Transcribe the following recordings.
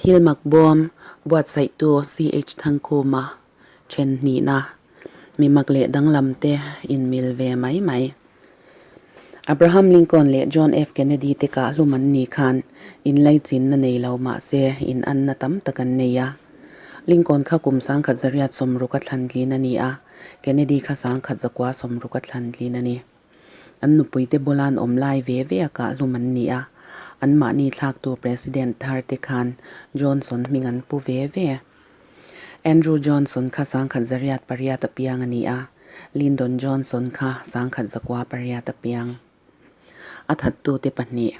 Thilmak bawm buatsaihtu CH Thangkhuma then hnihna mimak leh danglam te inmil ve mai mai. Abraham Lincoln leh John F Kennedy te kah hlum an nih khan inlaichinna nei lo mah se inanna tam tak an nei a. Lincoln kha kum 1860 a thlan tlin a ni a, Kennedy kha 1960 a thlan tlin a ni. An nupuite bula an awm lai ve ve a kah hlum an ni a, anmahni thlaktu President thar te khan Johnson hming an pu ve ve. Andrew Johnson kha 1808 a piang a ni a, Lyndon Johnson kha 1908 a piang. A thattute pahnih.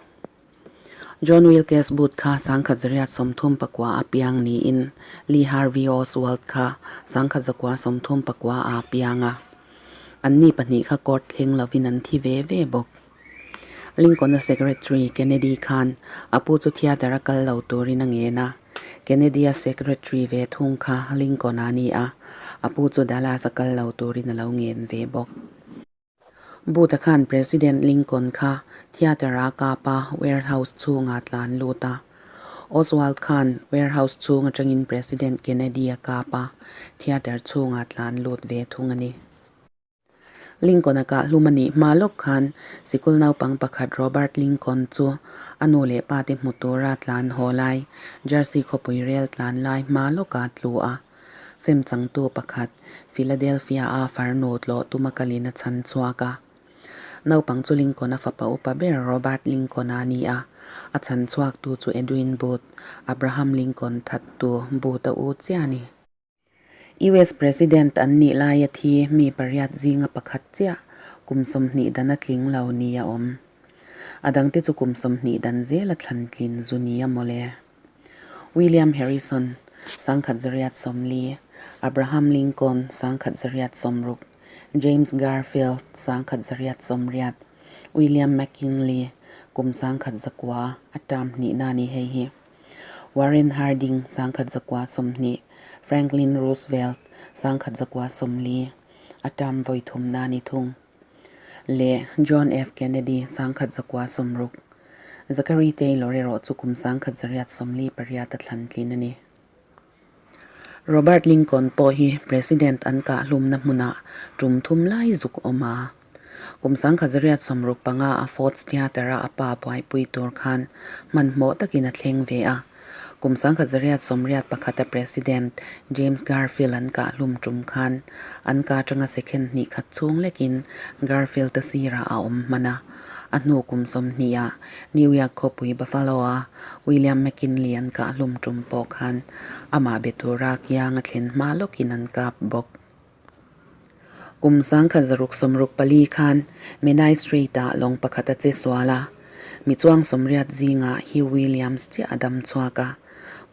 John Wilkes Booth kha 1839 a piang niin Lee Harvey Oswald kha 1939 a piang a. Anni pahnih kha court thleng lovin an thi ve ve bawk. Lincoln-a secretary Kennedy khan a pu chu theatre a kal lo turin a ngen a. Kennedy-a secretary ve thung kha Lincoln-a a ni a, a pu chu Dallas-a kal lo turin a lo ngen ve bawk. Booth-a khan President Lincoln kha theatre-a kap a, warehouse chhungah tlan lut a. Oswald khan warehouse chhung atangin President Kennedy-a kap a, theatre chhungah tlan lut ve thung a ni. Lincoln-a kah hlum a nih hma lawk khan sikul naupang pakhat Robert Lincoln chu a nu leh pa te hmu tura tlan haw lai Jersey khawpui rel tlan lai hma lawka tlu a. Film changtu pakhat Philadelphia-a farnu tlawh tuma kalin a chhan chhuak a. Naupang chu Lincoln-a fapa upa ber Robert Lincoln-a a ni a, a chhan chhuaktu chu Edwin Booth, Abraham Lincoln thattu Booth-a u chiah a ni. US President an nih laia thi mi pariat zinga pakhat chiah kum 20 dan a tling lo ni a awm. A dangte chu kum 20 dan zela thlan tlin zu nia mawle. William Harrison, 1840, Abraham Lincoln, 1860, James Garfield, 1880, William McKinley, kum 1900 a term hnihna a ni hei hi. Warren Harding, 1920, Franklin Roosevelt, 1940, a term vawi thumna a ni thung, leh John F. Kennedy, 1960. Zachary Taylor erawh chu kum 1848 a thlan tlin a ni. Robert Lincoln pawh hi President an kah hlumna hmunah tum thum lai zuk awm a. Kum 1865 a Ford's Theatre-a a pa buaipui tur khan hmanhmawh takin a thleng ve a. Kum 1881 a President James Garfield an kah hlum tum khan an ka atanga second hnih khat chhung lekin Garfield-a sirah a awm hman a. A hnu kum 20 ah New York khawpui Buffalo-a William McKinley an kah hlum tum pawh khan amah be tura kiang a thlen hma lawkin an kap bawk. Kum 1664 khan Menai Street-ah lawng pakhat a che sual a, mi chuang 80 zingah Hugh Williams chiah a dam chhuak a.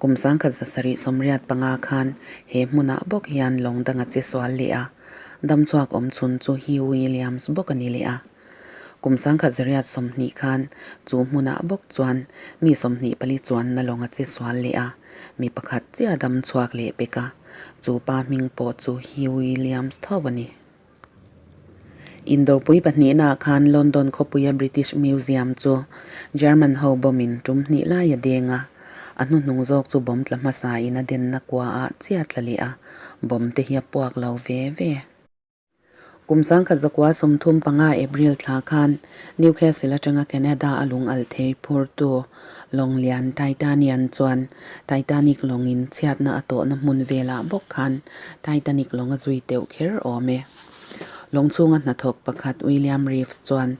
Kum 1785 khan he hmunah bawk hian lawng dang a che sual leh a, dam chhuak awm chhun chu Hugh Williams bawk a ni leh a. Kum 1920 khan chu hmunah bawk chuan mi 24 chuanna lawng a che sual leh a, mi pakhat chiah dam chhuak leh pek a, chu pa hming pawh chu Hugh Williams tho a ni. Indopui pahnihnaah khan London khawpuia British Museum chu German ho bomb-in tum hnih lai a deng a, a hnuhnung zawk chu bomb tla hmasain a denna kuaah chiah tla leh a, bomb te hi a puak lo ve ve. Kum 1935 April thla khan Newcastle atanga Canada a lung alh thei phurtu lawng lian Titanian chuan Titanic lawngin chhiatna a tawhna hmun velah bawk khan Titanic lawng a zui teuh kher awm e. Lawng chhunga hnathawk pakhat William Reeves chuan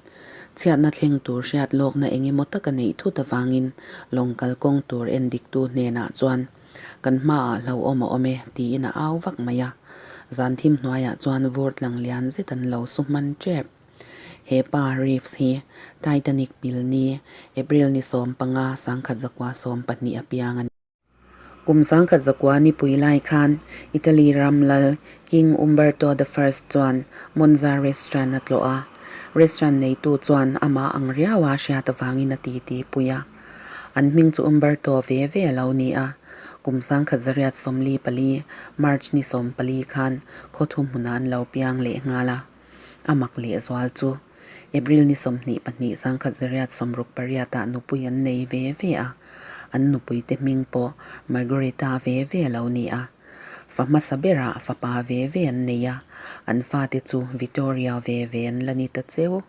chhiatna thleng tur hriat lawkna eng emaw taka neih thut avangin lawng kalkawng tur endiktu hnenah chuan Kan hmaah hlauhawm a awm e, tiin a au vak mai a. Zan thim hnuaiah chuan vur tlang lian zet an lo su hman tep. He pa Reeves hi Titanic pil ni, April ni 15, 1912 a piang a ni. Kum 1900 nipui lai khan Italy ram lal King Umberto the First chuan Monza restaurant a tlawh a. Restaurant neitu chuan amah ang riaua hriat avangin a titi pui a. An hming chu Umberto ve ve a lo ni a, kum 1944 March ni 14 khan khawthu hmunah an lo piang leh nghal a. A mak leh zual chu April ni 22 1968 ah nupui an nei ve ve a. An nupuite hming pawh Margarita ve ve a lo ni a. Fa hmasa berah fapa ve ve an nei a, an fate chu Vittorio ve ve an la ni ta cheu.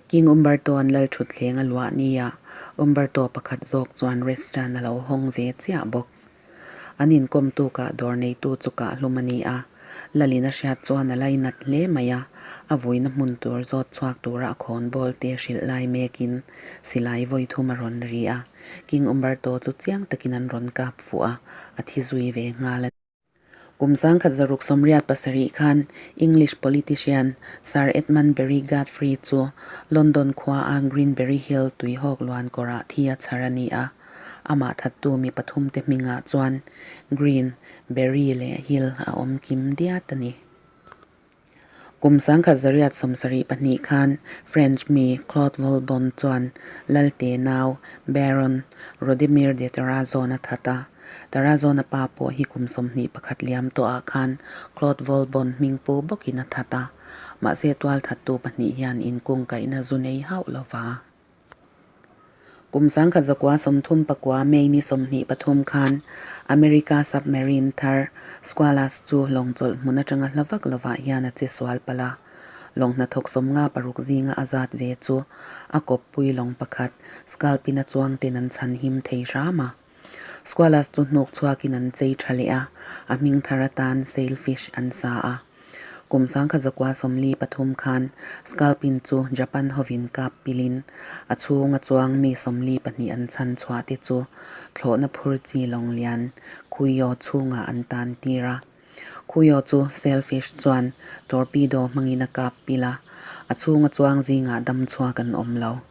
King Umberto an lal thutthleng a luah nia, Umberto pakhat zawk chuan restaurant a lo hawng ve chiah bawk. An inkawm tukah dawr neitu chu kahhlum a ni a, Lalin a hriat chuan a lainat hle mai a, a vuina hmun tur zawt chhuak tura a khawnbawl te hrilh lai mekin silai vawi thum a rawn ri a, King Umberto chu chiang takin an rawn kap fuh a, a thi zui ve nghal a ni. Kum 1687 khan English politician Sir Edmund Berry Godfrey chu London khua a Greenberry Hill tuihawk luan kawrah thi a chhar a ni a. Amah thattu mi pathumte hmingah chuan Green, Berry leh Hill a awm kim diat a ni. Kum 1972 khan French mi Claude Volbon chuan Lalte nau Baron Rodimir de Tarazona that a. Tarazona pa pawh hi kum 21 liam tawhah khan Claude Volbon hming pu bawkin a that a. Mahse tualthattu pahnih hian inkungkaihna zu nei hauh lo va. Kum 1939 May ni 23 khan America submarine thar Squalus chu lawng chawlh hmun atanga hla vak lovah hian a che sual palh a. Lawng hnathawk 56 zinga a zat ve chu a kawppui lawng pakhat Sculpin a chuang ten an chhan him thei hram a. Squalus chu hnuk chhuakin an chei tha leh a, a hming thar atan Sailfish an sa a. Kum 1943 khan Sculpin chu Japan hovin kap pilin a chhunga chuang mi 42 an chhan chhuah te chu thlawhna phur chi lawng lian Cuyo chhungah an tan tir a. Cuyo chu Sailfish chuan torpedo hmangin a kap pil a, a chhunga chuang zingah dam chhuak an awm lo.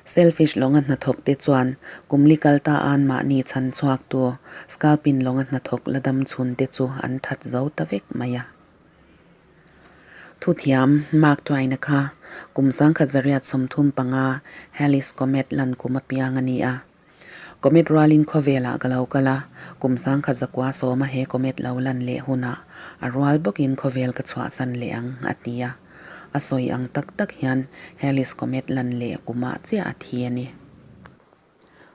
Sailfish lawnga hnathawk te chuan kum li kal ta an mahni chhan chhuak tu Sculpin lawnga hnathawk la dam chhun te chu an that zo ta vek mai a. Thuthiam Mark Twain-a kha kum 1935 Halley's Comet lan kum apiang a ni a. Comet rualin khawvelah ka lo kal a, kum 1910 a he comet lo lan leh hunah a rual bawkin khawvel ka chhuahsan leh ang, a ti a. A sawi ang tak tak hian Halley's Comet lan leh kumah chiah a thi a ni.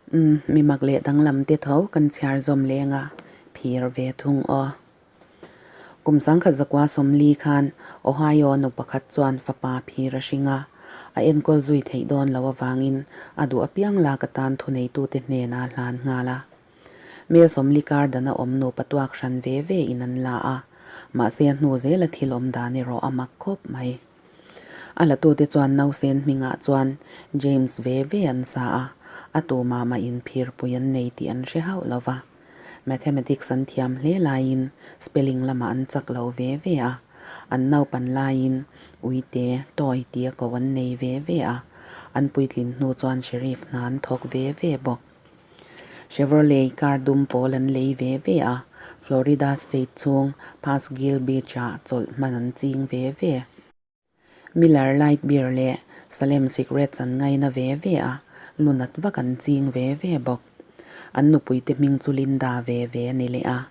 Umm, mi mak leh danglam te tho kan chhiar zawm leng a, phir ve thung aw. Kum 1940 khan Ohio nu pakhat chuan fapa phir a hring a, a enkawl zui theih dawn lo avangin a duh apiang lak atan thuneitute hnenah a hlan nghal a. Mel 40 kar dana awm nupa tuak hran ve ve in an la a, mahse a hnu zela thil awm dan erawh a mak khawp mai. A latute chuan nausen hmingah chuan James ve ve an sa a, a tumah mah inphirpui an nei tih an hre hauh lo va. Mathematics an thiam hle laiin spelling lamah an chak lo ve ve a, an naupan laiin uite, toy tia ko an nei ve ve a, an puitlin hnu chuan sheriff hna an thawk ve ve bawk. Chevrolet car dum pawl an lei ve ve a, Florida state chhung Pass Gill Beach-ah chawlh hman an ching ve ve. Miller Lite Beer leh Salem Cigarettes an ngaina ve ve a, lunat vak an ching ve ve bawk. An nupuite hming chu Linda ve ve a ni leh a.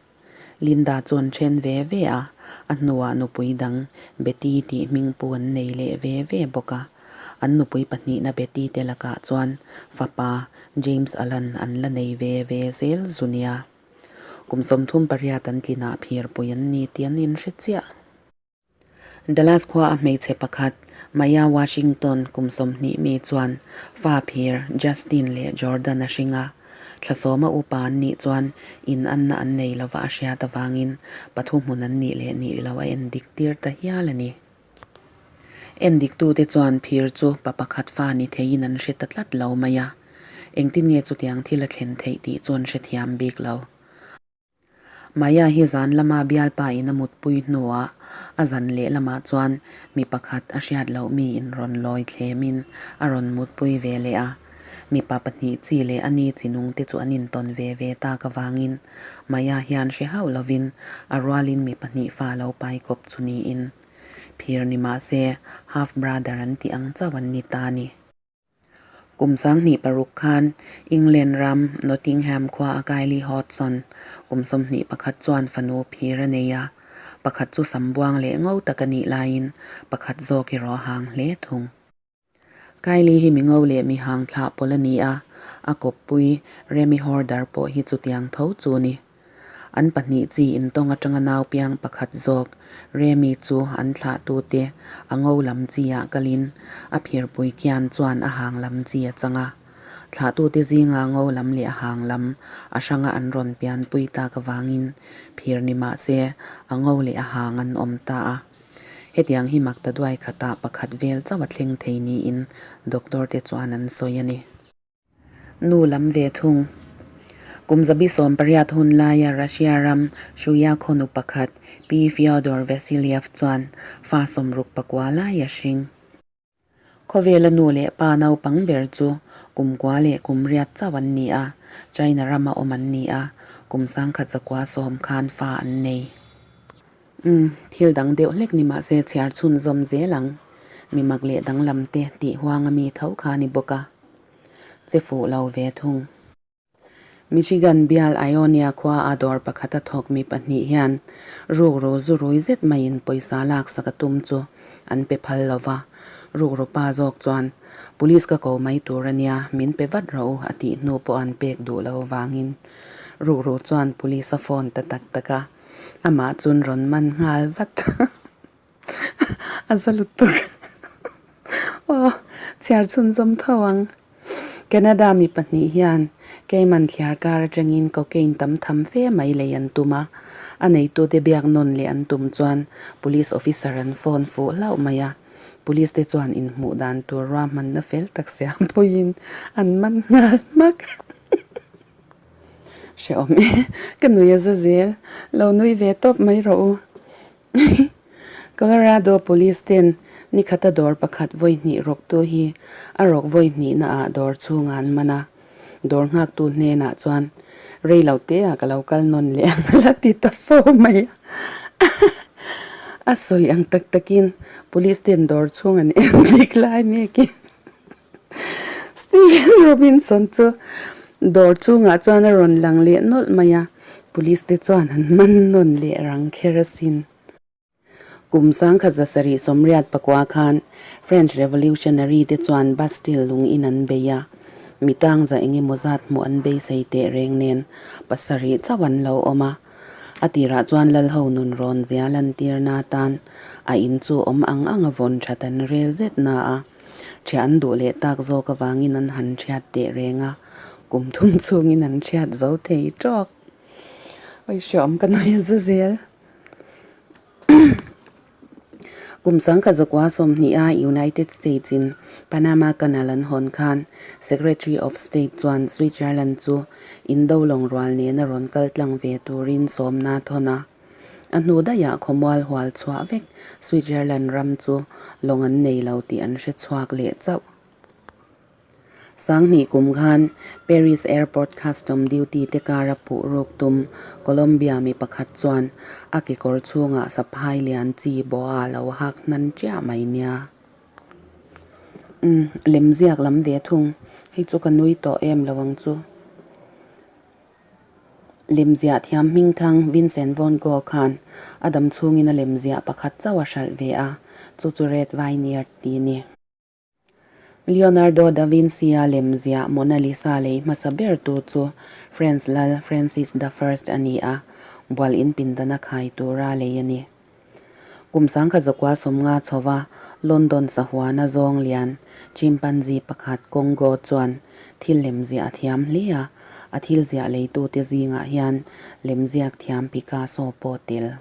Linda chu an then ve ve a, a hnuah nupui dang Betty tih hming pu an nei leh ve ve bawk a. An nupui pahnihna Betty te lakah chuan fapa James Alan an la nei ve ve zel zu nia. Kum 38 an tlinah phirpui an ni tih an inhre chiah. Dallas khua a hmeichhe pakhat, Maya Washington kum 20 mi chuan fa phir Justin leh Jordan a hring a. Thlasawma upa an nih chuan in anna an nei lova a hriat avangin pathu hmun an nih leh nih lo a endik tir ta hial a ni. Endiktute chuan phir chu pa pakhat fa ni theiin an hre ta tlat lo mai a. Engtin nge chutiang thil a thlen theih tih chu an hrethiam bik lo. Maya hi zan lama bialpa in a mutpui hnuah a zan leh lamah chuan mi pakhat a hriat loh mi in rawn lawi thlemin a rawn mutpui ve leh a. Mipa pahnih chi leh a ni chi nung te chu an intawn ve ve tak avangin Maya hian hre hauh lovin a rualin mi pahnih fa lo pai kawp chu niin phir ni mahse half brother an tih ang chauh an ni ta a ni. Kum 2006 khan England ram Nottingham khua a Kylie Hodgson kum 21 chuan fanu phir a nei a, pakhat chu sambuang leh ngo tak a nih laiin pakhat zawk erawh a hang hle thung. Kylie hi mi ngo leh mi hang thlah pawl a ni a, A kawppui Remi Horder pawh hi chutiang tho chu ni. An pahnih chi intawng atanga nau piang pakhat zawk Remi chu an thlahtute a ngo lam chi ah kalin a phirpui khian chuan a hang lam chi a chang a. Thlahtute zinga ngo lam leh a hang lam a hranga an rawn pianpui tak avangin phir ni mah se a ngo leh a hang an awm ta a. Hetiang hi mak ta duai khatah pakhat vel chauh a thleng thei niin doctor te chuan an sawi a ni. Nu lam ve thung. Kum zabi 18 hun laia Russia ram Shuya khawnu pakhat Pi Fyodor Vasilyev chuan fa 69 lai a hring. Khawvela nu leh pa naupang ber chu kum kua leh kum riat chauh an ni a, China rama awm an ni a, kum 1910 khan fa an nei. Umm, thil dang deuh hlek ni mahse chhiar chhunzawm zel ang. Mi mak leh danglam te tih huanga mi tho kha ni bawk a, che fuh lo ve thung. Michigan bial Ionia khua a dawr pakhat a thawk mi pahnih hian rukru zu rui zet maiin pawisa laksak a tum chu an pe phal lo va. Rukru pa zawk chuan, Police ka ko mai tur a nia, min pe vat rawh u a tih hnu pawh an pek duh lo vangin rukru chuan police a phone ta tak tak a, amah chun rawn man nghal vat. A za lutuk. Aw, chhiar chhunzawm tho ang. Canada mi pahnih hian Cayman thliar kar atangin cocaine tam tham fe mai lei an tum a. A neitute biak nawn leh an tum chuan police officer an phone fuh hlauh mai a. Police te chuan inhmuh dan tur ruahmanna fel tak siam pawhin an man nghal hmak. Hrehawm e, ka nui a za zel. Lo nui ve tawp mai rawh u. Colorado Police ten nikhata dawr pakhat vawi hnih rawktu hi a rawk vawi hnihna ah dawr chhunga an man a. Dawr nghaktu hnenah chuan rei lo te ah ka lo kal nawn leh ang a la ti ta fo mai a. A sawi ang tak takin Police ten dawr chhung an en dik lai mekin Steven Robinson chu dawr chungah chuan a rawn lang leh nawlh mai a, police te chuan an man nawn leh rang kher asin. Kum 1789 khan French Revolutionary te chuan Bastille lung in an bei a, mi tangza eng emaw zat hmuh an beisei teh reng nen pasarih chauh an lo awm a. A tirah chuan Lalho nun rawn zia lantirna atan a in chu awm ang ang a vawn that an rel zet na a. Ṭhiah an duh leh tak zawk avangin an han ṭhiat teh reng a, kum thum chhungin an ṭhiat zo thei ṭawk. Awi hreawm ka nui a za zel. Kum 1920 a United States in Panama Canal an hawn khan Secretary of State chuan Switzerland chu indo lawng rual nena rawn kal tlang ve turin sawmna thawn a. A hnu daihah khawmual hual chhuah vek Switzerland ram chu lawng an nei lo tih an hre chhuak leh chauh. Sanghnih kum khan Paris Airport Custom Duty te kara puh ruk tum Colombia mi pakhat chuan a kekawr chhungah saphai lian chi boa lo hak hnan chiah mai nia. Umm, lemziak lam ve thung. Hei chu ka nui tawh em lo ang chu. Lemziah thiam hmingthang Vincent van Gogh khan a dam chhungin a lemziah pakhat chauh a hralh ve a, chu chu Red Vineyard tih a ni. Leonardo da Vinci-a lemziah Mona Lisa lei hmasa bertu chu France lal Francis the First a ni a, bual in pindana khai tura lei a ni. Kum 1950 chhova London sahuana zawng lian chimpanzee pakhat Congo chuan thil lemziah a thiam hle a, a thil ziah leitute zingah hian lemziak thiam Picasso pawh tel.